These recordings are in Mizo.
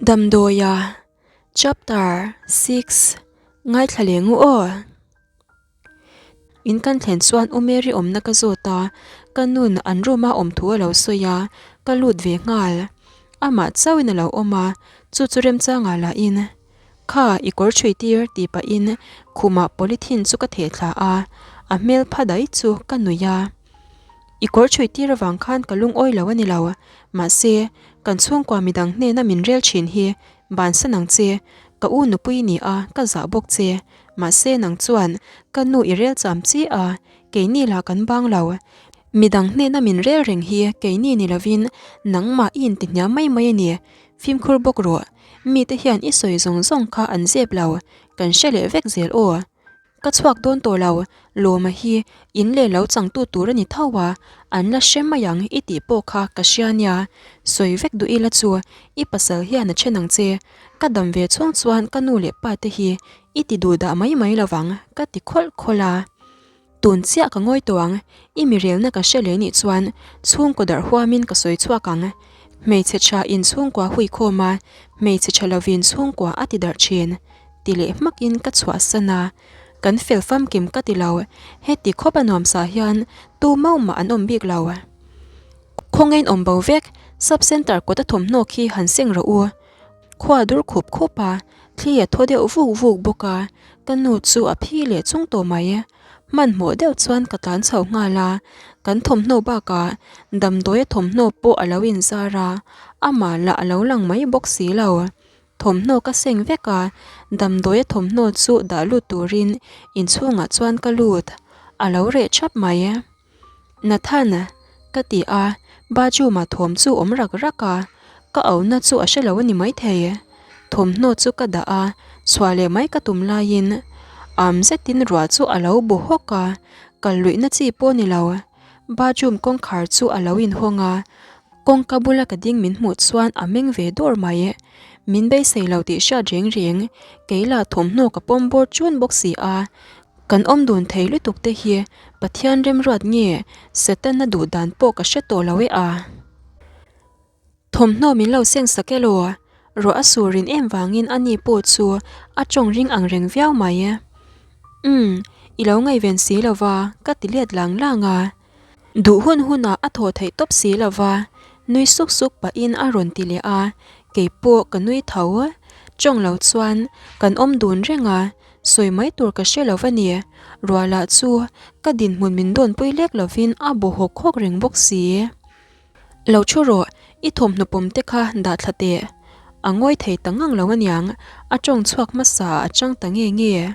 Damdawia Chapter 6 Ngaithla leh ngu aw. In kan thlen chuan U Mary awmna ka zawt a, ka nun an room a awm thu a lo sawi a, ka lut ve nghal. Amah chauhin a lo awm a, chu chu remchangah lahin Kha i kawr chhui tir tih pahin khumah polythene chu ka theh thla a, a hmel pha daih chu ka nuih a. I kawr chhui tir avang khan ka lungawi lo a ni lo, mahse, kan chhungkua midang hnena min rel thin hi bansan ang che, ka u nupui ni a, ka zah bawk che, mahse nang chuan ka nu i rel cham chi a, keini lah kan bang lo. Midang hnena min rel reng hi keini ni lovin nangmah i intihniam mai mai a ni, fimkhur bawk rawh, mite hian i sawi zawng zawng kha an zep lo, kan hre leh vek zel aw. Ka chhuak dawn tawh lo, Lawma hi in leh lo changtu tur a ni tho a, an la hre mai ang i tih pawh kha ka hria nia, sawi vek duh ila chu i pasal hian a then ang che, ka dam ve chhung chuan ka nu leh pa te hi i ti duh dah mai mai lovang ka ti khawlh khawlh a. Tun chiah ka ngawi tawh ang, i mirelna ka hre leh nih chuan chhungkaw darh huamin ka sawi chhuak ang. Hmeichhe tha in chhungkua hui khawm a, hmeichhe tha lovin chhungkua a ti darh thin. Ti leh hmakin ka chhuahsan a, kan fel famkim ka ti lo, heti khawp a nuamsa hian tu mau mah an awm bik lo. Khawngain awm bo vek, sub centre kawt a thawmhnaw khi han seng rawh u. Khua dur khup khup a, thli a thaw deuh vuk vuk bawk a, ka nu chu a phi leh chung tawh mai. Hmanhmawh deuh chuan ka tlan chho nghal a, kan thawmhnaw bakah damdawi a thawmhnaw pawh a lo inzar a, amah lah a lo lang mai bawk si lo. Thawmhnaw ka seng vek a, damdawi a thawmhnaw chu dah lut turin inchhungah chuan ka lut, a lo reh thap mai. Nathan, ka ti a, bathroom-ah thawm chu awm rak rak a, ka auhna chu a hre lo a ni maithei. Thawmhnaw chu ka dah a, chhuah leh mai ka tum laiin am zetin ruah chu a lo bu hawk a, kal luihna chi pawh a ni lo. Bathroom kawngkhar chu a lo inhawng a, kawngka bula ka ding min hmuh chuan a meng ve dawr mai. Min beisei lo tih hriat reng reng, kei lah thawmhnaw ka pawm bawr chun bawk si a, kan awm dun thei lutuk te hi Pathian remruat nge Setana duh dan pawh ka hre tawh lo e a. Thawmhnaw min lo seng sak elaw? Ruah a sur rin em vangin a ni pawh chu a tawng ring ang reng viau mai. Umm, i lo ngaihven si lo va, ka ti let lang lang a. Duh hun hunah a thaw theih tawp si lo va, nui suk suk pahin a rawn ti leh a, kei pawh ka nui tho. Tawng lo chuan kan awm dun reng a, sawi mai tur ka hre lo va ni. Ruah lah chu ka dinhmun min dawnpui lek lovin a bu hawk hawk reng bawk si. Lo thu rawh, i thawmhnaw pawm te kha dah thla teh. A ngawi thei ta ngang lo aniang, a tawng chhuak hmasa a chang ta nge nge.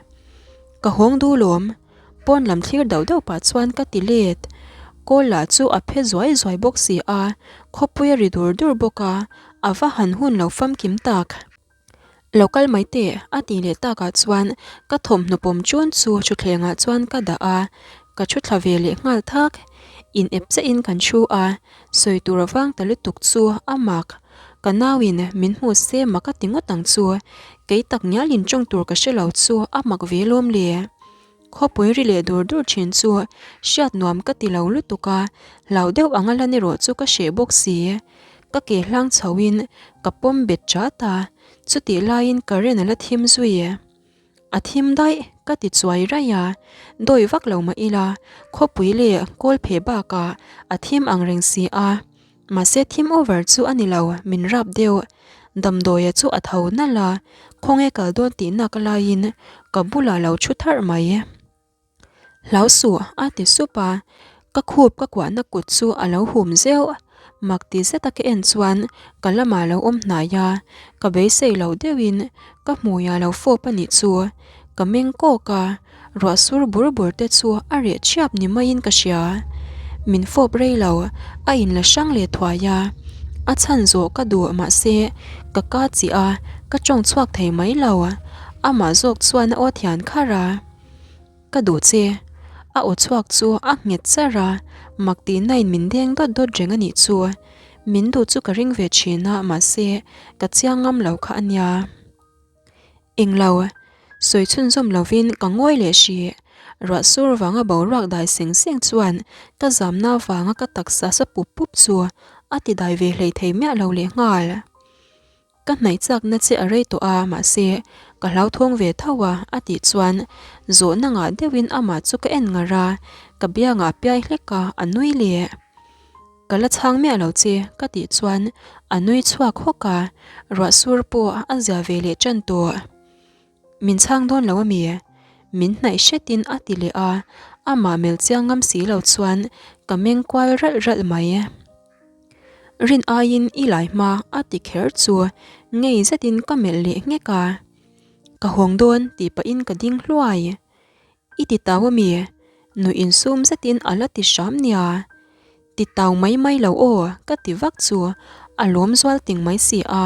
Ka hawng du lawm, pawn lam thlir dauh dauh pah chuan ka ti let. Kawl lah chu a phe zuai zuai bawk si a, khawpui a ri dur dur bawk a, a va han hun lo famkim tak. Lo kal mai teh, a tih leh takah chuan ka thawmhnaw pawm chun chu thutthlengah chuan ka dah a, ka thu thla ve leh nghal thak. In ep chiahin kan thu a, sawi tur avang ta lutuk chu a mak. Ka nauin min hmu se mak a ti ngawt ang chu, kei tak ngialin tawng tur ka hre lo chu a mak ve lawm le. Khawpui ri leh dur dur thin chu hriat nuam ka ti lo lutuk a, hlau deuh anga lan erawh chu ka hreh bawk si. Ka ke hlang chhoin ka pawm bet chat a, chutih laiin current a la thim zui. A thim daih ka ti chuai raih a, dawi vak lo mah ila khawpui leh kawl phe bakah a thim ang reng si a, mahse thim over chu a ni lo, min rap deuh. Damdawia chu a tho nalh a, khawnge kal dawn tih nak laiin ka bulah lo thu tharh mai. Hlau suh a ti sup a, ka khup ka kuahna kut chu a lo hum zeuh. Mak ti zeta ka en chuan ka lamah lo awm hnai a, ka beisei lo deuhin ka hmuiah lo fawp a nih chu. Ka meng kawk a, ruah sur bur bur te chu a reh thiap ni maiin ka hria. Min fawp rei lo, a inla hrang leh thuai a, a chhan zawh ka duh mahse ka ka chih a, ka tawng chhuak thei mai lo. Amah zawk chuan a aw thian kharh a. Ka duh che. A aw chhuak chu a nghet char a, mak tihna in min deng dawt dawt reng a nih chu. Min duh chu ka ring ve thin a, mahse ka chiang ngam lo kha a nia. Englo, sawi chhunzawm lovin ka ngawi leh hrih. Ruah sur vanga boruak dai seng seng chuan ka zamna vanga ka taksa sa pup pup chu a ti dai ve hleithei miah lo lehnghal. Ka hnaih chakna che a rei tawh a, mahse, ka hlauthawng ve tho a, a tih chuan zawhna ngah deuhin amah chu ka en ngar a, ka biangah a piai hlek a, a nui leh. Ka la chhang miah lo che, ka tih chuan a nui chhuak hawk a, ruah sur pawh a zia ve leh ṭan tawh. Min chhang dawn lo a mi? Min hnaih hretin a ti leh a, amah mel chiang ngam si lo chuan ka meng kual ralh ralh mai. Rin aiin i lai hma a ti kher chu ngei zetin ka melh leh nghek a. Ka hawng dawn tih pahin ka ding hluai. I ti tau a mi? Nuih insum zetin a la ti hram nia. Ti tau mai mai lo aw ka ti vak chu a lawm zual ting mai si a.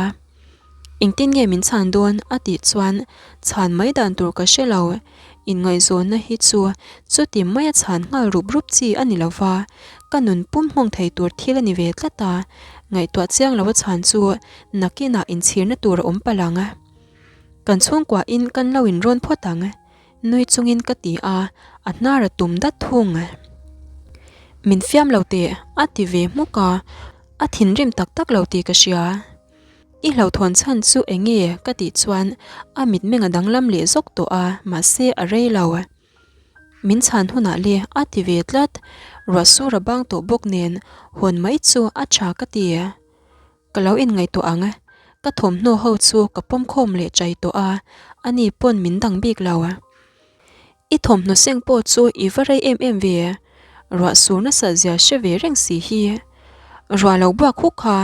Engtin nge min chhan dawn a tih chuan chhan mai dan tur ka hre lo. Inngaihzawnna hi chu chuti maia chhan nghal rup rup chi a ni lo va, ka nun pum nghawng thei tur thil a ni ve tlat a, ngaihtuah chiang lo a chhan chu nakinah inchhirna tur a awm palh ang. Kan chhungkuahin kan lo inrawn phawt ang. Nui chungin ka ti a, a hnar a tum dat thung. Min fiam lo teh, a ti ve hmuk a, a thinrim tak tak lo tih ka hria. I hlauhthawn chhan chu eng nge? ka tih chuan a mitmeng a danglam leh zawk tawh a, mahse a rei lo. Min chhan hunah le a ti ve tlat, ruah sur a bang tawh bawk nen hawn mai chu a tha ka ti. Ka lo inngaihtuah ang, ka thawmhnaw ho chu ka pawm khawm leh chai tawh a, ani pawn min dang bik lo. I thawmhnaw seng pawh chu i va rei em em ve, ruah sur nasa zia hre ve reng si hi. Ruah lo buak huk kha,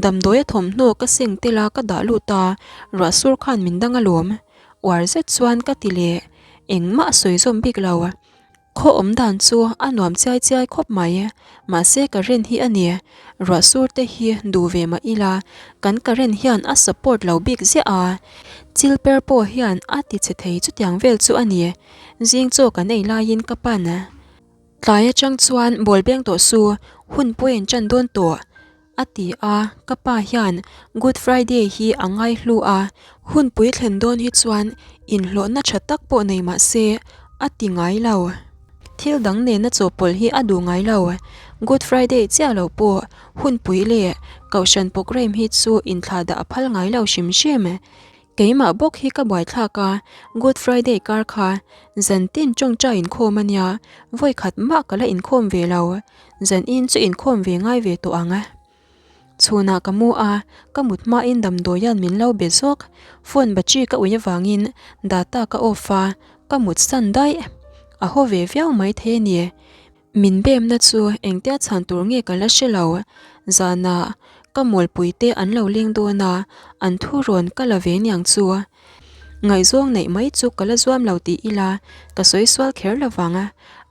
damdawia thawmhnaw ka seng tel a ka dah lut a, ruah sur khan min dang alawm. Uar zet chuan ka ti leh, engmah a sawi zawm bik lo. Khaw awm dan chu a nuam chiai chiai khawp mai, mahse current hi a ni, ruah sur te hi duh ve mah ila kan current hian a support lo bik ziah a, chil per pawh hian a ti chhe thei chutiang vel chu a ni, zing chaw kan ei laiin ka pan. Tlai atang chuan ball beng tawh su, hun pawh a intan dawn tawh. A ti a, ka pa hian Good Friday hi a ngaihlu a, hunpui thlen dawn hi chuan inhlawhna tha tak pawh nei mah se a ti ngai lo. Thil dang nena chawhpawlh hi a duh ngai lo. Good Friday chiah lo pawh hunpui leh Kohhran programme hi chu inthlahdah a phal ngai lo hrim hrim. Keimah bawk hi ka buaithlak a, Good Friday kar kha zan tin tawngtai inkhawm a nia, vawi khat mah ka la inkhawm ve lo, zan in chu inkhawm ve ngai ve tawh ang. Chhunah ka mu a, ka mut hmain damdawia'n min lo be zawk, phone battery ka ui avangin data ka off a, ka mut san daih. A haw ve viau maithei a ni. Min bemna chu engtia chhan tur nge ka la hre lo. Zanah ka mawlpui te an lo leng dawn a, an thu rawn ka la ve niang chu. Ngaihzawng neih mai chu ka la zuam lo tih ila ka sawi sual kher lo vang.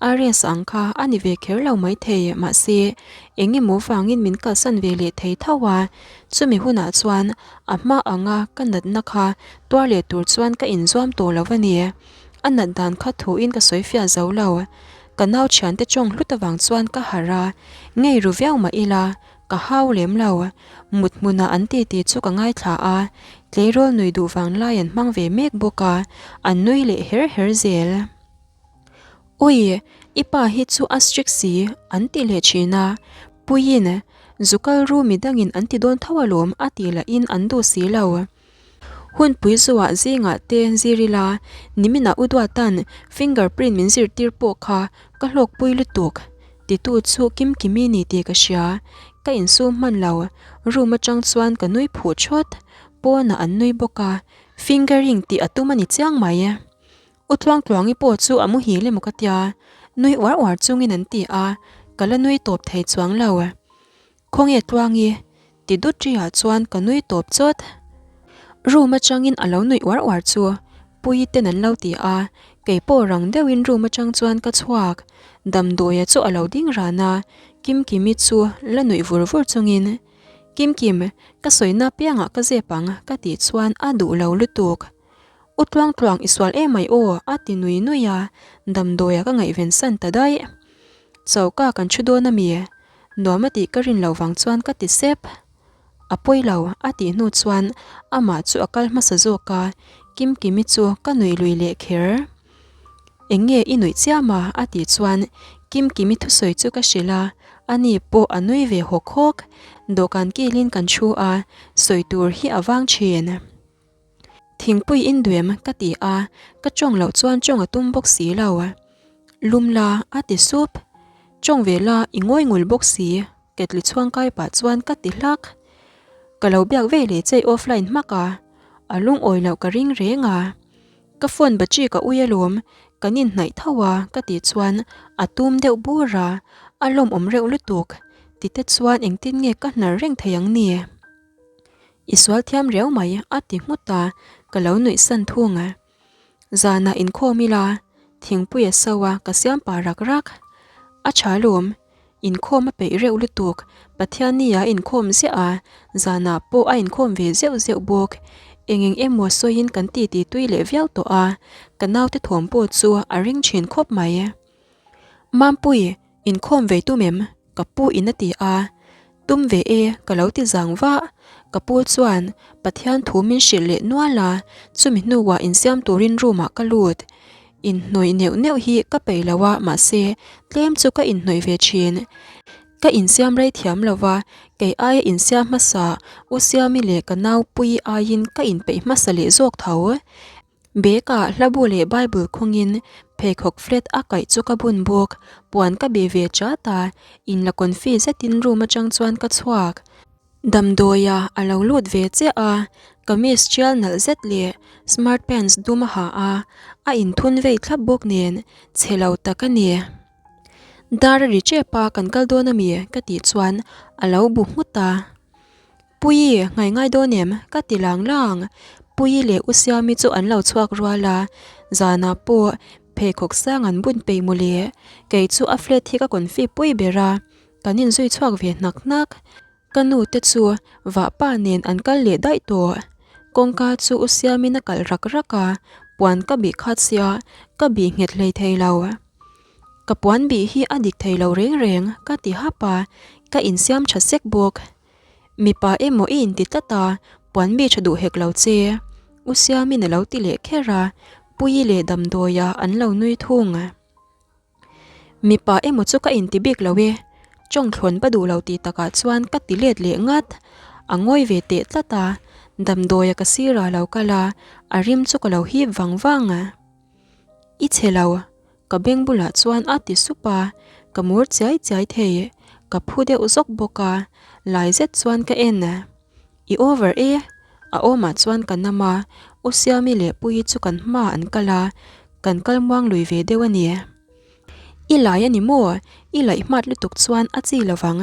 RS ang kha a ni ve kher lo maithei mahse eng emaw vangin min kalsan ve leh thei tho a, chumi hunah chuan a hma anga ka natna kha tuar leh tur chuan ka inzuam tawh lo a ni. A nat dan kha thuin ka sawi fiah zo lo. Ka nau thiante tawng hlut avang chuan ka harh a, ngei ru viau mah ila, ka hau lem lo. Mut hmunah an titi chu ka ngaithla a, tleirawl nui duh vang lai an hmang ve mek bawk a, an nui leh her her zel. Ui, i pa hi chu a strict si, an ti leh thin a. Puiin, zu kal ru midangin an ti dawn tho alawm a tih lahin an duh si lo. Hunpui zuah zingah te zir ila, niminah u Duatan finger print min zirtir pawh kha ka hlawkpui lutuk, titu chu Kimkimi ni tih ka hria. Ka insum hman lo, room atang chuan ka nui phuh thawt, pawnah an nui bawk a, fingering tih a tum a ni chiang mai. U Tluangtluangi pawh chu a muhil emaw ka tia, nui uar uar chungin an ti a, ka la nui tawp thei chuang lo. Khawnge Tluangi? Ti dut ri-ah chuan ka nui tawp chawt. Room atangin a lo nuih uar uar chu Puii ten an lo ti a, kei pawh rang deuhin room atang chuan ka chhuak. Damdawia chu a lo ding ran a, Kimkimi chu la nuih vur vur chungin, Kimkim, ka sawina piangah ka zep ang ka tih chuan a duh lo lutuk. U Tluangtluang i sual emai aw a ti nui nui a, damdawia ka ngaihven san ta daih. Choka kan thu dawn ami? Nuam a tih ka rin loh vang chuan ka ti sep. A pawi lo, a tih hnu chuan amah chu a kal hmasa zawk a, Kimkimi chu ka nuih lui leh kher. Eng nge i nuih chiam a? a tih chuan Kimkimi thusawi chu ka hrilh a, Ani pawh a nui ve hawk hawk. Dawhkan kilin kan thu a, sawi tur hi a vang thin. Thingpui in duem ka ti a, ka tawng loh chuan tawng a tum bawk si lo. Lum la a ti sup. Tawng ve la i ngawi ngul bawk si, ketli chhuang kai pah chuan ka ti hlak. Ka lo biak ve leh che i offline hmak a, a lungawi loh ka ring reng a. Ka phone battery ka ui alawm, kan inhnaih tho a ka tih chuan a tum deuh bur a, a lawmawm reuh lutuk. Tite chuan engtin nge ka hnar reng thei ang ni? I sual thiam riau mai a ti nghut a, ka lo nuih san thung a. Zanah inkhawm ila, thingpui a so a ka siam pah rak rak. A tha lawm, inkhawm a peih reuh lutuk, Pathianni a inkhawm ziah a, zanah pawh a inkhawm ve zeuh zeuh bawk. Eng eng emaw sawiin kan titi tui leh viau tawh a, ka naute thawm pawh chu a ring thin khawp mai. Mampui, inkhawm ve tum em? Ka pu in a ti a, Tum ve e, ka lo ti zang vah. Ka pu chuan Pathian thu min hrilh leh nual a, chumi hnuah insiam turin room ah ka lut. Inhnawih neuh neuh hi ka peih lo a, mahse tlem chu ka inhnawih ve thin. Ka insiam rei thiam lo va, kei aia insiam hmasa U Siami leh ka nau Puii aiin ka inpeih hmasa leh zawk tho. Bag-ah hlabu leh Bible khawngin pheikhawk flat a kaih chu ka bun bawk. Puan ka bih ve chat a, inla confi zetin room atang chuan ka chhuak. Damdawia a lo lut ve chiah a, kamis tial nalh zet leh smart pants dum a ha a, a inthun vei thlap bawk nen chhe lo tak a ni. Dar a ri tep a, kan kal dawn ami? ka tih chuan a lo bu nghut a. Puii, ngai ngai dawn em? Ka ti lang lang. Puii leh U Siami chu an lo chhuak rual a, zanah pawh pheikhawk sang an bun peih mawle. Kei chu a flat hi ka confi pui ber a, kan inzui chhuak ve hnak hnak. Ka nu te chu vahpa nen an kal leh daih tawh. Kawngka chu U Siamin a kalh rak rak a, puan ka bih khat sia, ka bih nghet hlei thei lo. Ka puan bih hi a dik thei lo reng reng, ka ti hap a, ka insiam tha sek bawk. Mipa emaw i inti tlat a, puan mi tha duh hek lo che. U Siamin a lo ti leh kher a, Puii leh Damdawia an lo nui thung. Mipa emaw chu ka inti bik lo e, chawngthlawn pa duh lo tih takah chuan ka ti let leh ngat. A ngawi ve teh tlat a, Damdawia ka sirah a lo kal a, a rim chu ka lo hip vang vang. I chhe lo, Ka beng bulah chuan a ti sup a, ka mur chiai chiai thei, ka phu deuh zawk bawk a, lai zet chuan ka en. I over e, a awmah chuan ka nam a, U Siami leh Puii chu kan hmaah an kal a, kan kal muang lui ve deuh a ni. I lai a ni maw? I laih hmat lutuk chuan a chi lovang.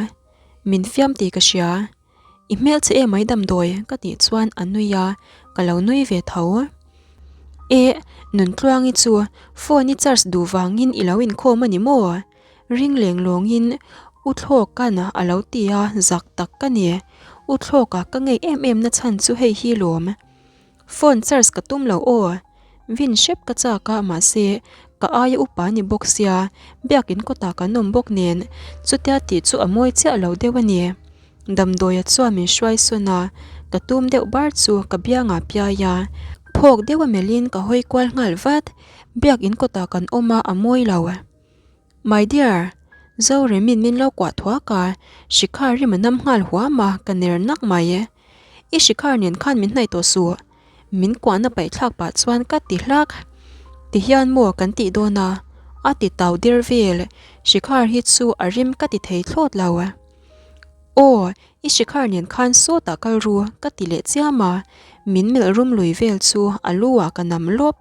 Min fiam tih ka hria. I hmel che emai damdawi ka tih chuan a nui a, ka lo nui ve tho. E, Nuntluangi chu phone i charge duh vangin i lo inkhawm a ni maw? Ring leng lawngin U Thlawka'n a lo ti a, zak tak ka ni. U Thlawka ka ngei em em na chhan chu hei hi lawm. Phone charge ka tum lo aw. Vin hrep ka chak a mahse ka aia upa ni bawk sia biakin kawtah kan awm bawk nen chutia tih chu a mawi chiah lo deuh a ni. Damdawia chuan min hruai sawn a, ka tum deuh bar chu ka biangah piai a, phawk deuh a melhin ka hawi kual nghal vat. Biakin kawtah kan awm a a mawi lo. My dear, Zoremin min lo kuah thuak a, Shikhar rim a nam nghal huam a, ka ner nak mai. I Shikhar nen khan min hnaih tawh suh. Min kuahna paih thlak pah chuan ka ti hlak. Ti hian maw kan tih dawn a? A ti tau der vel. Shikhar hi chu a rim ka ti thei thlawt lo. Aw, i Shikhar nen khan sawtah kal ru ka ti leh chiam a, min melh rum lui vel chu a lu ah ka nam lawp,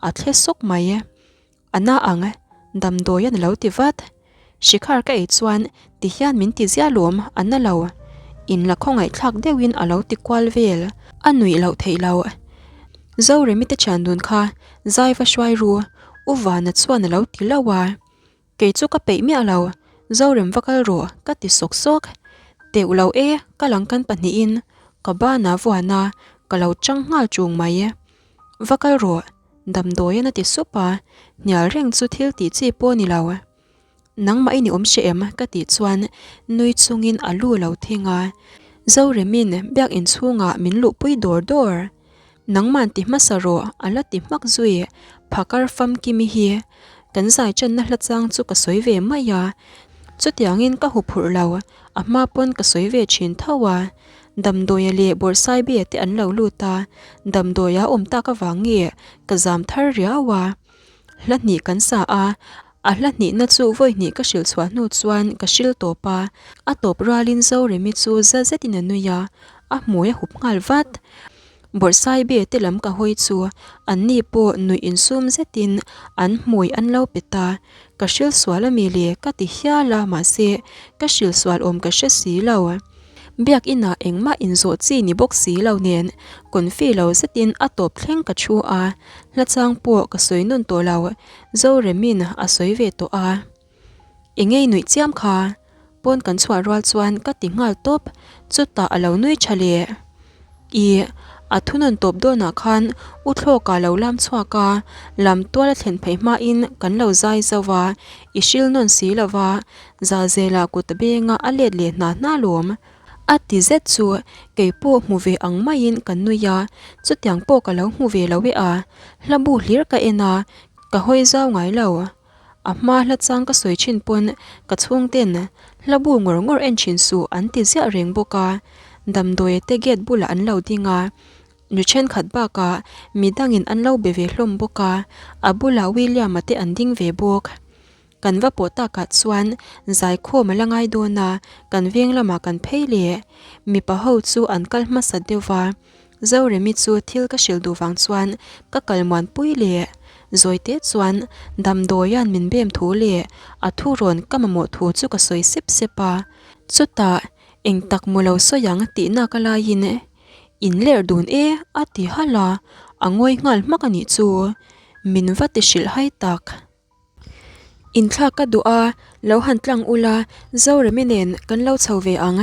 a thle sawk mai. A na ang, damdawi a ni lo ti vat. Shikhar ka ei chuan ti hian min ti ziah lawm, a na lo. In la khawngaih thlak deuhin a lo ti kual vel. A nuih loh theih loh. Zoremi te thian dun kha zai va hruai ru, U Vana chuan a lo ti lo a. Kei chu ka peih miah lo, Zorem va kal rawh ka ti sawk sawk. Teuh lo e, ka lang kan pahnihin ka ban a vuan a, ka lo chang nghal chung mai. Va kal rawh. Damdawian a ti sup a, hnial reng chu thil tih chi pawh a ni lo. Nangmah i ni awm hre em? ka tih chuan nui chungin a lu lo thing a. Zoremin biak inchhungah min luhpui dawr dawr. Nangman ti hmasa rawh a la ti hmak zui. Phakar famkimi hi kan zai channa hla chang chu ka sawi ve mai a. Chutiangin ka huphurh lo, a hma pawn ka sawi ve thin tho a. Damdawia leh Bawrhsaibia te an lo lut a, damdawia awm tak avang nge ka zam thar riau a. Hla hnih kan sa a, a hla hnihna chu vawi hnih ka hrilh chhuah hnu chuan ka hril tawp a, a tawp rualin Zoremi chu za zetin a nui a, a hmui a hup nghal vat. Bawrhsaibe te lam ka hawi chu anni pawh nuih insum zetin an hmui an lo pe ta, ka hril sual ami le ka ti hial a mahse ka hril sual awm ka hre si lo. Biak inah engmah inzawh chi ni bawk si lo nen confi lo zetin a tawp thleng ka thu a, hla chang pawh ka sawi nawn tawh lo, Zoremin a sawi ve tawh a. Engei nuih chiam kha? Pawn kan chhuah rual chuan ka ti nghal tawp, chutah a lo nui tha leh. Ih, a thunawn tawp dawnah khan u thlawka lo lam chhuak a, lam tual a thlen phei hmain kan lo zai zauh va, i hril nawn si lo va, Zalzela kut benga a let leh hna hna lawm. A ti zet chu kei pawh hmu ve ang maiin ka nui a, chutiang pawh ka lo hmu ve lo e a, hla bu hlir ka en a, ka hawi zau ngai lo. A hma hla chang ka sawi thin pawn ka chhungten hla bu ngawr ngawr en thin suh an ti ziah reng bawk a, damdawi te gate bulah an lo ding a, nu thenkhat bakah midangin an lo be ve hlawm bawk a, a bulah William-a te an ding ve bawk. Kan va pawh takah chuan zaikhawm a la ngai dawn a, kan veng lamah kan phei leh. Mipa ho chu an kal hmasa deuh va, Zoremi chu thil ka hrilh duh vang chuan ka kal muanpui leh. Zawite chuan damdawia'n min bem thu leh a thu rawn ka mamawh thu chu ka sawi sep sep a. Chutah eng tak maw lo sawi ang tih nak a laiin in lerh dun e a ti halh a, a ngawi nghal hmak a nih chu. Min va ti hrilh hai tak. Inthlak ka duh a, lo han tlang ula, Zoremi nen kan lo chho ve ang.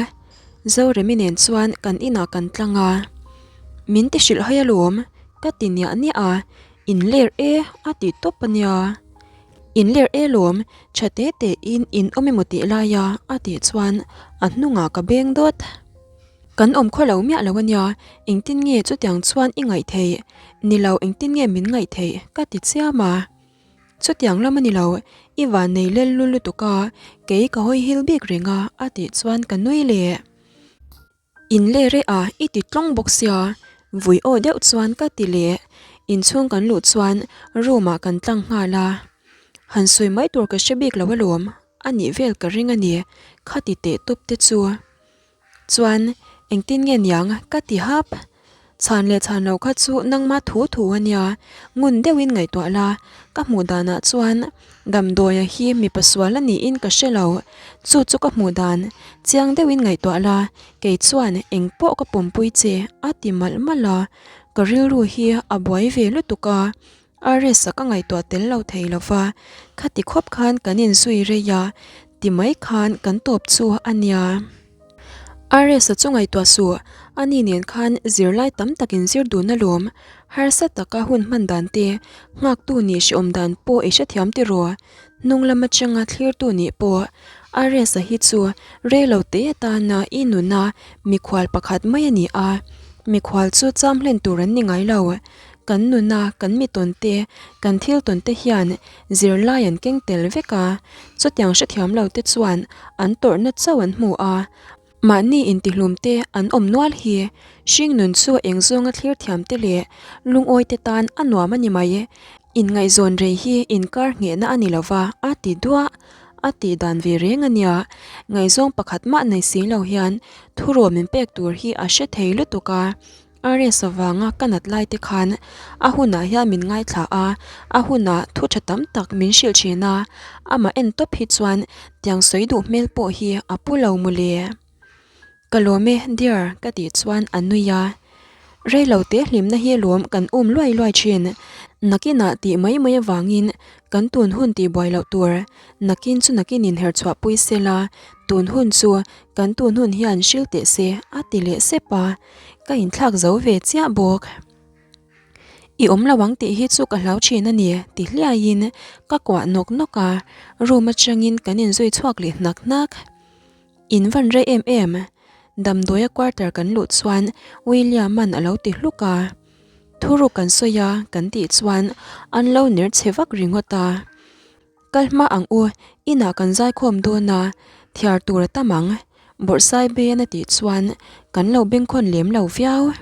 Zoremi nen chuan kan inah kan tlang a. Min ti hrilh hai alawm, ka ti niah niah a, in ler e a ti tawp a nia. In ler e lawm, tha te te in in awm emaw tih lai a, a tih chuan a hnungah ka beng dawt. Kan awm khaw lo miah lo a nia, engtin nge chutiang chuan i ngaih theih? Ni lo engtin nge min ngaih theih? ka ti chiam a. Chutiang lam a ni lo, i van nei lel lul lutuk a, kei ka hawi hil bik reng a, a tih chuan ka nui leh. In le reh a, i ti tlawng bawk sia, vui aw deuh chuan ka ti leh. Inchhung kan luh chuan room ah kan tlang nghal a. Han sawi mai tur ka hre bik lo alawm, a nih vel ka ring a ni, kha ti teh tawp te chu. Chuan, engtin nge niang? ka ti hap. Chhan leh chhan lo kha chu nangma thu thu a nia, ngun deuhin ngaihtuah la, ka hmuh danah chuan damdawia hi mipa sual a niin ka hre lo, chu chu ka hmuh dan, chiang deuhin ngaihtuah la, kei chuan eng pawh ka pawmpui che a ti malh malh a, ka rilru hi a buai ve lutuk a, Ares-a ka ngaihtuah tel lo thei lo va, khati khawp khan kan inzui rei a, ti mai khan kan tawp chu a nia. Ares-a chu ngaihtuah suh, ani nen khan zirlai tam tak inzir dun alawm, harsa taka hun hman dan te, nghaktu nih hreawm dan pawh i hrethiam tiraw? Hnung lam atanga thlirtu nih pawh Ares-a hi chu rei lo te atana i nuna mikhual pakhat mai a ni a, mikhual chu cham hlen tur an ni ngai lo. Kan nuna kan mi tawn te, kan thil tawn te hian zirlai an keng tel vek a, chutiang hrethiam lo te chuan an tawrhna chauh an hmu a, mahni intihlum te an awm nual hi hringnun chu eng zawnga thlir thiam te leh lungawi te tan a nuam a ni mai. Inngaihzawn rei hi inkar nghehna a ni lo va, a ti duah. A tih dan ve reng a nia, ngaihzawng pakhat mah nei si lo hian thurawn min pek tur hi a hre thei lutuk a. RS avanga ka nat lai te khan a hunah hian min ngaithla a, a hunah thu tha tam tak min hrilh thin a, amah en tawp hi chuan tiang sawi duh hmel pawh hi a pu lo mawle. Ka lawm e dear ka tih chuan a nui a, reilo te hlimna hi lawm kan um luai luai thin, nakinah tih mai mai avangin kan tun hun tih buai loh tur, nakin chu nakin inher chhuah pui sela, tun hun chu kan tun hun hian hril teh se a ti leh sep a. Ka inthlak zo ve chiah bawk. I awm lo ang tih hi chu ka hlau thin a ni ti hliaiin ka kuah nawk nawk a, room atangin kan inzui chhuak leh hnak hnak. In van rei em em, damdawia quarter kan luh chuan William-a'n a lo ti hluk a. Thuruk kan sawi a kan tih chuan an lo ner chhe vak ringawt a. Kal hma ang u, inah kan zaikhawm dawn a, thiar tur a tam ang, Bawrhsai Ben a tih chuan kan lo bengkhawn lem lo viau.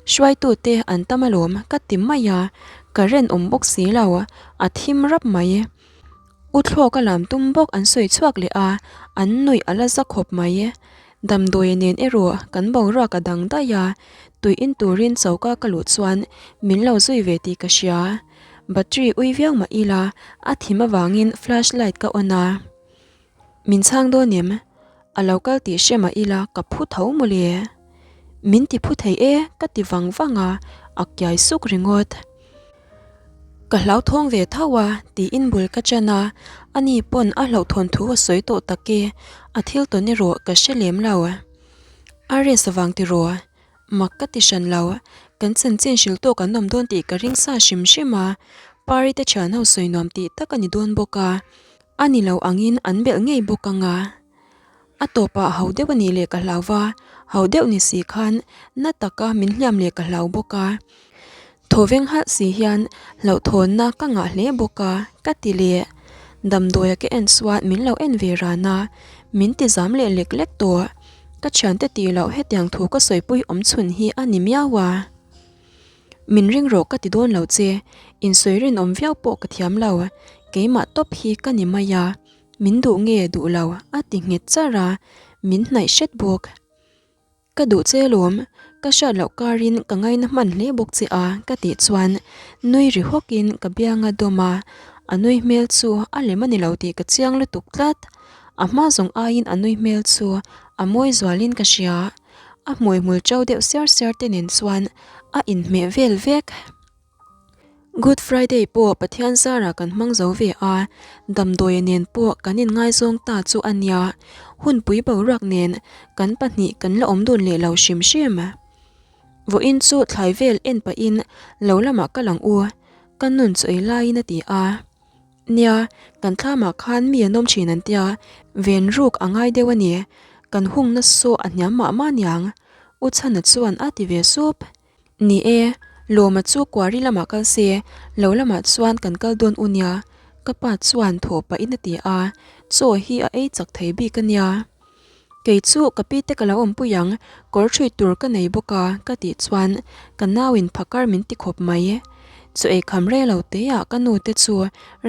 Hruaitute an tam alawm ka ti mai a, ka ren awm bawk si lo, a thim rap mai. U thlawk a lam tum bawk an sawi chhuak leh a, an nuih a la za khawp mai. Damdawi nen erawh kan boruak a dang daih a, tui in turin choka ka luh chuan min lo zui ve tih ka hria. Battery ui viau mah ila a thim avangin flash light ka on a. Min chhang dawn em? A lo kal tih hre mah ila ka phu tho mawle. Min ti phu thei e ka ti vang vang a, a kiai suk ringawt. Ka hlauthawng ve tho a tiin bul ka ṭan a, ani pawn a hlauhthawn thu a sawi tawh tak e, a thil tawn erawh ka hre lem lo. A rest vang tiraw? Mak ka ti hran lo, kan chanchin hrilh tawk an awm dawn tih ka ring sa hrim hrim a, Pari te thian ho sawi nuam tih tak a ni dawn bawk a, a ni lo angin an belh ngei bawk ang a. A tawpah ho deuh a nih leh ka hlau va, ho deuh ni si khan na taka min hliam leh ka hlau bawk a. Thawveng halh si hian hlauhthawnna ka ngah hle bawk a, ka ti leh. Damdawia ka en chuan min lo en ve ran a, min ti zam leh lek lek tawh. Ka thiante tih loh hetiang thu ka sawipui awm chhun hi a ni miau a. Min ring rawh ka ti dawn lo che, insawi rinawm viau pawh ka thiam lo, keimah tawp hi ka ni mai a. Min duh nge duh lo a ti nghet char a, min hnaih hret bawk. Ka duh che lawm, ka hriat loh karin ka ngaina hman hle bawk che a ka tih chuan nui ri hawkin ka biang a dawm a, a nui hmel chu a lem a ni lo tih ka chiang lutuk tlat. A hma zawng aiin a nui hmel chu a mawi zualin ka hria, a hmui hmul ṭo deuh siar siar te nen chuan a inhmeh vel vek. Good Friday pawh Pathian zarah kan hmang zo ve a, damdawia nen pawh kan inngaizawng ta chu a nia, hunpui boruak nen kan pahnih kan la awm dun leh lo hrim hrim. Vawiin chu thlai vel en pahin lo lamah ka lang u, ka nun chu ei laiin a ti a. Nia, kan thlamah khan mi an awm thin an tia, ven ruk a ngai deuh a ni, kan hungna saw a hniam mah mah niang, U Chhana chuan a ti ve sup. Ni e, Lawma chu Quarry lamah kal se, lo lamah chuan kan kal dawn u nia, ka pa chuan thaw pahin a ti a, chaw hi a ei chak thei bik a nia. Kei chu ka pi te ka lo awmpui ang, kawr ṭhui tur ka nei bawk a, ka tih chuan ka nauin phakar min ti khawp mai. Chaw ei kham rei lo teah ka nu te chu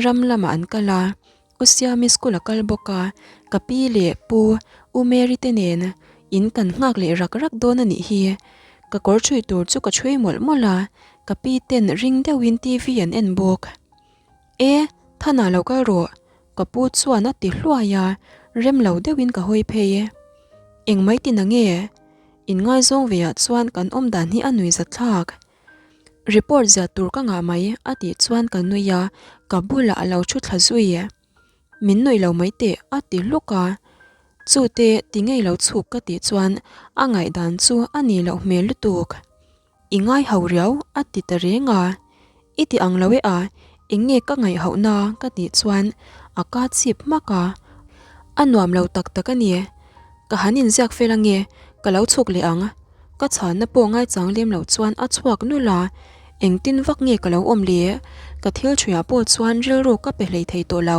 ram lamah an kal a, U Siami school a kal bawk a, ka pi leh pu U Mary te nen in kan nghak leh rak rak dawn a nih hi. Ka kawr chhui tur chu ka chhui mawlh mawlh a, ka pi ten ring deuhin TV an en bawk. E, Thana lo kal rawh, ka pu chuan a ti hluai a, rem lo deuhin ka hawi phei. Eng mai tin ang e? Inngaizawng ve ah chuan kan awm dan hi a nuihzat thlak. Report ziah tur ka ngah mai a tih chuan ka nui a, ka bulah a lo thu thla zui. Min nuih lo mai teh a ti hluk a, chute ti ngei lo chhuk ka tih chuan a ngaihdan chu a nih loh hmel lutuk. I ngai ho riau a ti ta reng a, i ti ang lo e a, eng nge ka ngaih hoh na ka tih chuan a ka chip hmak a, a nuam lo tak tak a ni. Ka han inziak fel ange, ka lo chhuk leh ang. Ka chhanna pawh ngaichang lem loh chuan a chhuak nulh a, engtin vak nge ka lo awm le? Ka thil thuiah pawh chuan rilru ka pe hlei thei tawh lo.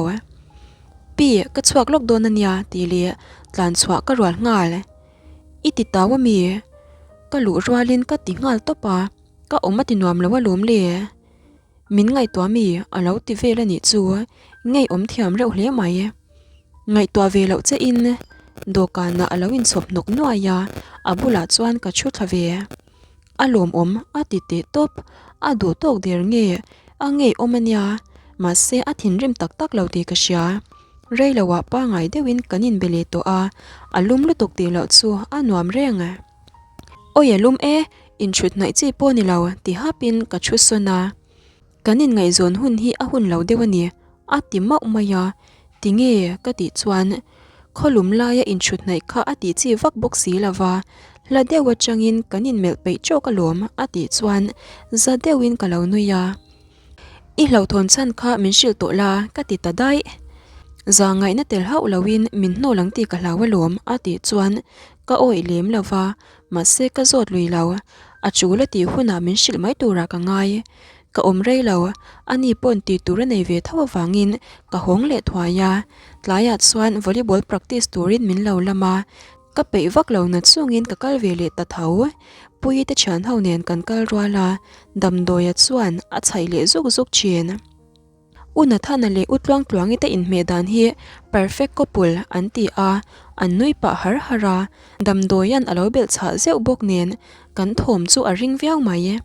Pi, ka chhuak lawk dawn a nia tih leh tlan chhuah ka rual nghal. I ti tau a mi? Ka luh rualin ka ti nghal tawp a, ka awm a ti nuam lo alawm le. Min ngaihtuah mi a lo ti vel a nih chu ngeiawm thiam reuh hle mai. Ngaihtuah ve loh che in dawhkanah a lo inchhawp hnawk nuai a, a bulah chuan ka thu thla ve. A lawmawm a ti teh tawp, a duh tawk der nge a ngeiawm a nia, mahse a thinrim tak tak lo tih ka hria. Rei loah pangai deuhin kan inbe leh tawh a, a lum lutuk tih loh chu a nuam reng. Awi a lum e, inchhut hnaih chi pawh ni lo ti hapin ka thu sawn a. Kan inngaihzawn hun hi a hun lo deuh a ni, a ti mauh mai a. Tinge? ka tih chuan khawlum laia inchhut hnaih kha a tih chi vak bawk si lo va, hla deuh atangin kan inmelh peih tawk alawm a tih chuan za deuhin ka lo nui a. I hlauhthawn chhan kha min hrilh tawh la ka ti ta daih. Za ngaihna tel hauh loin min hnawl ang tih ka hlau alawm a tih chuan ka awih lem lo va, mahse ka zawt lui lo. A chul a tih hunah min hrilh mai turah ka ngai. Ka awm rei lo, ani pawn tih tur a nei ve tho avangin ka hawng leh thuai a. Tlaiah chuan volleyball practice turin min lo lam a, ka peih vak lo na chungin ka kal ve leh ta tho. Puii te thian ho nen kan kal rual a, damdawia chuan a chhaih leh zuk zuk thin. U Nathana leh U Tluangtluangi te inhmeh dan hi perfect couple an ti a, an nui pah har har a, damdawian a lo belh chhah zeuh bawk nen kan thawm chu a ring viau mai.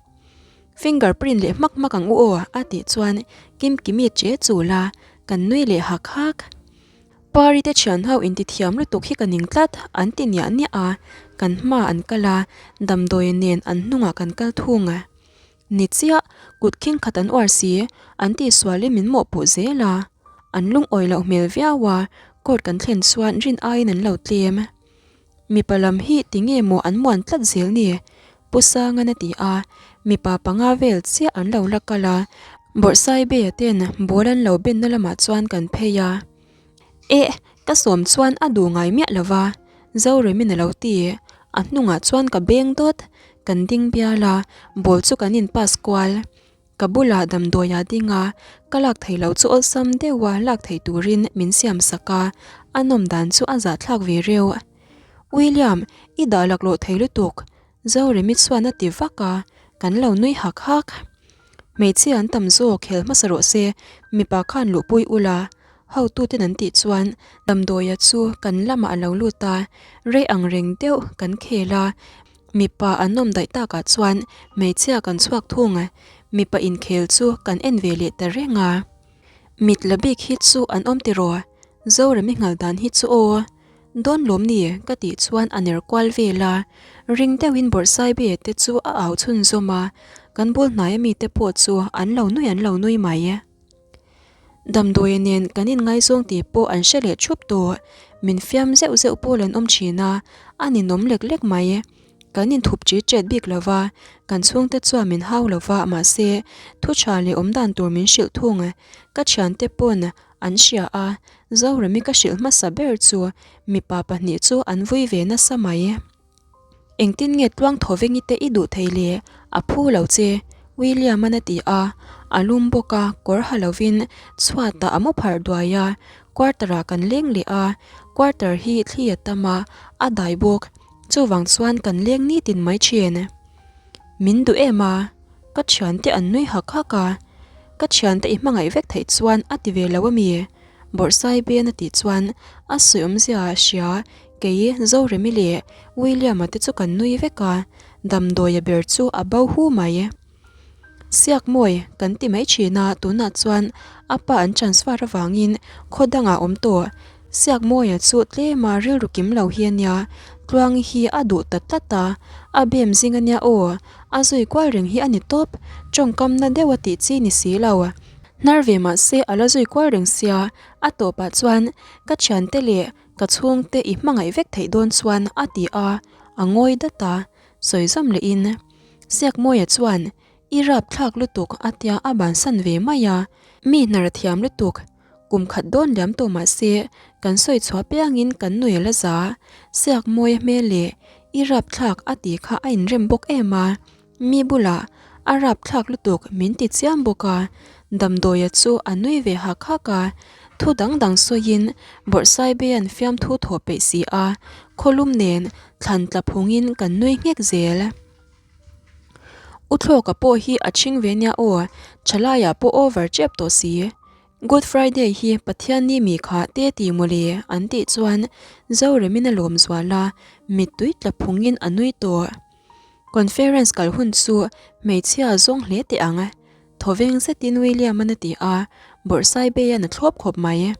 Finger print leh hmak hmak ang u aw a tih chuan Kimkimi che chul a, kan nui leh hak hak. Pari te thian ho inti thiam lutuk hi ka ning tlat an ti niah niah a, kan hma an kal a, damdawi nen an hnungah kan kal thung. Ni chiah, kut khing khat an uar si, an tihsualin min mawhpuh zel a. An lungawi loh hmel viau a, court kan thlen chuan rin aiin an lo tlem. Mipa lam hi tinge maw an muan tlat zel ni? Pu Sangan a ti a, mipa panga vel chiah an lo la kal a, Bawrhsaibeia ten ball an lo benna lamah chuan kan phei a. Eh, ka sawm chuan a duh ngai miah lo va, Zoremin a lo ti. A hnungah chuan ka beng dawt, kan ding bial a, ball chu kan in pass kual. Ka bulah damdawi a ding a, ka lak thei lo chu awlsam deuha lak thei turin min siam sak a, a nawm dan chu a zahthlak ve reuh. William, i dah laklawh thei lutuk, Zoremi chuan a ti vak a, kan lo nui hak hak. Hmeichhia an tam zawk hel hmasa rawh se, mipa khan luhpui ula, hotuten an tih chuan damdawia chu kan lamah a lo lut a, rei ang reng deuh kan khel a, mipa an awm daih takah chuan hmeichhia kan chhuak thung, mipa inkhel chu kan en ve leh ta reng a. Mit la bik hi chu an awm tiraw? Zoremi nghal dan hi chu aw. Dawn lawm ni? ka tih chuan a ner kual vel a, ring deuhin Bawrhsaibe te chu a au chhunzawm a, kan bul hnaia mite pawh chu an lo nui an lo nui mai. Damdawia nen kan inngaizawng tih pawh an hre leh thup tawh, min fiam zeuh zeuh pawl an awm thin a, a ninawm lek lek mai. Kan inthup ṭi ṭet bik lo va, kan chhungte chuan min hau lo va, mahse thu ṭha leh awmdan tur min hrilh thung. Ka ṭhiante pawn An hria a, Zoremi ka hrilh hmasa ber chu mipa pahnih chu an vui ve nasa mai. Engtin nge tluang thaw vengi te i duh thei le? A phu lo che, William-an a ti a, a lum bawk a, kawr ha lovin chhuatah a mu pharh duai a, quarter-ah kan leng leh a, quarter hi thli a tam a, a dai bawk, chuvang chuan kan leng nitin mai thin. Min duh em a? Ka thiante an nui hak hak a, Ka thiante i hmangaih vek theih chuan a ti ve lo a mi? Bawrhsai Ben a tih chuan a sawi awmzia a hria, kei Zoremi leh William-a te chu kan nui vek a, damdawia ber chu a bo hu mai. Siakmawi kan ti mai thin a, tunah chuan a pa an transfer avangin khaw dangah awm tawh. Siakmawia chu tlema rilru kim lo hi a nia, Tluangi hi a duh ta tlat a, a bem zing a nia aw, a zui kual reng hi a ni tawp, tawngkam na deuh a tih chi ni si lo. Hnar ve mah se a la zui kual reng sia, a tawpah chuan ka thiante leh ka chhungte i hmangaih vek theih dawn chuan a ti a, a ngawi dat a, sawi zawm lehin Siakmawia chuan i rapthlak lutuk a tia a bansan ve mai a, mi hnar a thiam lutuk. Kum khat dawn liam tawh mah se, kan sawi chhuah piangin kan nui a la za. Siak mawi a hmel leh i rapthlak a tih kha a inrem bawk em a, mi bulah a rapthlak lutuk min ti chiam bawk a. Damdawia chu a nui ve hak hak a, thu dang dang sawiin Bawrhsaibean fiamthu thawh peih si a, khawlum nen thlan tla phungin kan nui nghek zel. U Thlawka pawh hi a chhing ve nia aw, thalaiah pawh over tep tawh si. Good Friday hi Pathian ni mi kha te ti mawle an tih chuan Zoremin a lawm zual a, mittui tla phungin a nui tawh. Conference kal hun chu hmeichhia zawng hle teh ang, thawveng zetin William-an a ti a, Bawrhsaibeian a thlawp khawp mai.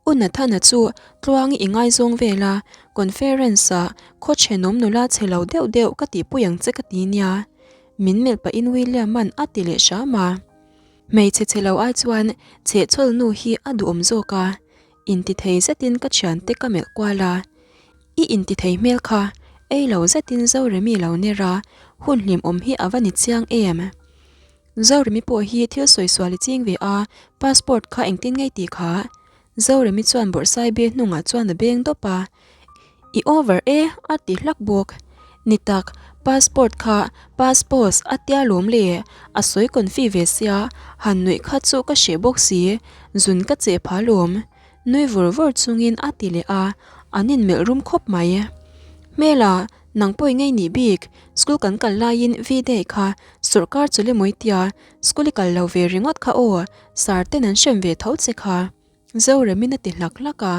U Nathana chu tluangi i ngaizawng vel a, conference ah khaw thenawm nula chhe lo deuh deuh ka tihpui ang che ka ti nia. Min melh pahin William-a'n a ti leh hram a. Hmeichhe chhe lo ai chuan chhehchhawl nu hi a duhawm zawk a, intithei zetin ka thiante ka melh kual a. I intithei hmel kha ei lo zetin Zoremi lo ner a, hun hlimawm hi a va ni chiang em? Zoremi pawh hi thil sawi sual i ching ve a, passport kha engtin ngei tih kha? Zoremi chuan bawrhsai be hnungah chuan a beng dawp a, I over e a ti hlak bawk. Ni tak, passport kha passpos a tia lawm le, a sawi confi ve sia, han nuih kha chu ka hreh bawk si, zun ka cheh pha lawm. Nui vur vur chungin a ti leh a, an inmelh rum khawp mai. Hmela, nang pawh i ngei nih bik, school kan kal laiin V-day kha sawrkar chu le mawi tia, school i kal lo ve ringawt kha aw, sir ten an hrem ve tho che kha. Zoremin a ti hlak hlak a,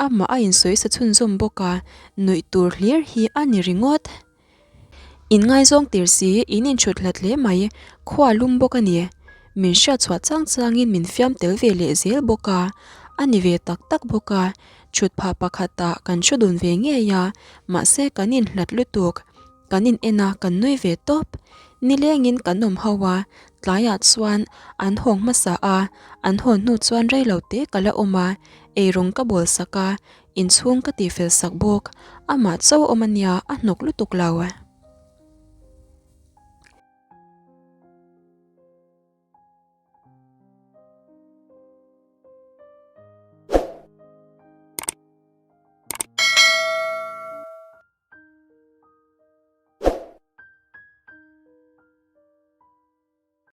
amah a insawi sa chhunzawm bawk a, nuih tur hlir hi a ni ringawt. In ngaizawng tir si, in inchhut hlat hle mai, khua lum bawk a ni. Min hriat chhuah chang changin min fiam tel ve leh zel bawk a, a ni ve tak tak bawk a, chhut phah pakhatah kan thu dun ve ngei a, mahse kan inhlat lutuk. Kan in en a, kan nui ve tawp. Nilengin kan awm ho a, tlaiah chuan an hawng hmasa a, an hawn hnu chuan rei lo te ka la awm a, eirawng ka bawl sak a, inchhung ka tihfel sak bawk. Amah chauh awm a nia, a hnawk lutuk lo.